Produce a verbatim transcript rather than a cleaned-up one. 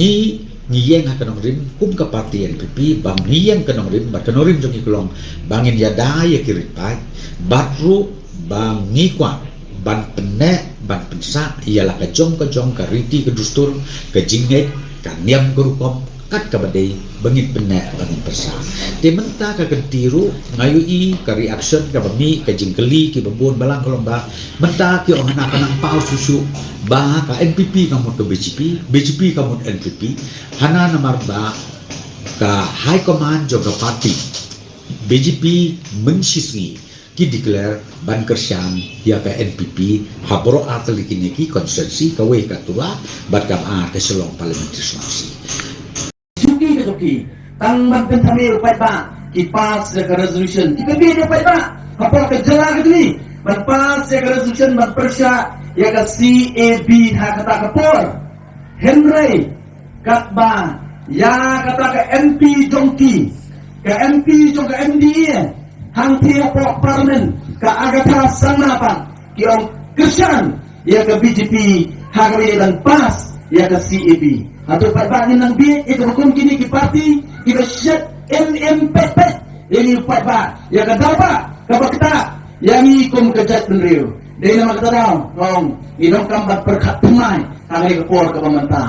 Ngi, ngi ïeng ha ka nongrim kum ka party N P P, ba ngi ïeng ka nongrim, bad ka nongrim jong ngi ka long ba ngin ïada ïa ki rit paid, bad ruh ba ngi kwah ban pynneh, ban pynsah ïa la ka jong ka jong, ka riti ka dustur, ka jingngeit, ka niam ka rukom, kat kaba dei ba ngin pynneh, ba ngin pynsah. Te mynta ka kynti ruh nga ïohi ka reaction kaba mih, ka jingkylli kiba bun balang ka long ba mynta ki ong hana ka nang paw shuh shuh ba ka N P P ka mut ka B J P, B J P ka mut N P P. Hana namar ba ka high command jong ka party B J P mynshisngi ki declare ban kyrshan ïa ka N P P ha baroh artylli kine ki constituency, kawei ka Tura bad kaba ar ka Shillong Parliamentary Constituency. Suki ka suki, tang ban pynthame u paidbah, ki pass ïa ka resolution, ki pynbeit ïa u paidbah hapoh ka jylla ka jong ngi ban pass ïa ka resolution ban pyrshah ïa ka C A B ha kata ka por. Hynrei katba ïa kata ka M P jong ki, ka M P jong ka M D A, hangtei hapoh Parliament, ka Agatha Sangma pat, ki ong kyrshan ïa ka B J P ha kaba ïa ban pass ïa ka C A B. Hato pat ba ngin nang bieit ïa ka hukum kine ki party kiba shet im im pet pet ïa ngi pat ba ïa ka daw ba kaba kata ïa ngi kum ka jaitbynriew. Dei namar kata daw ong ngi donkam ban pyrkhat thymmai ha kane ka por kaba mynta.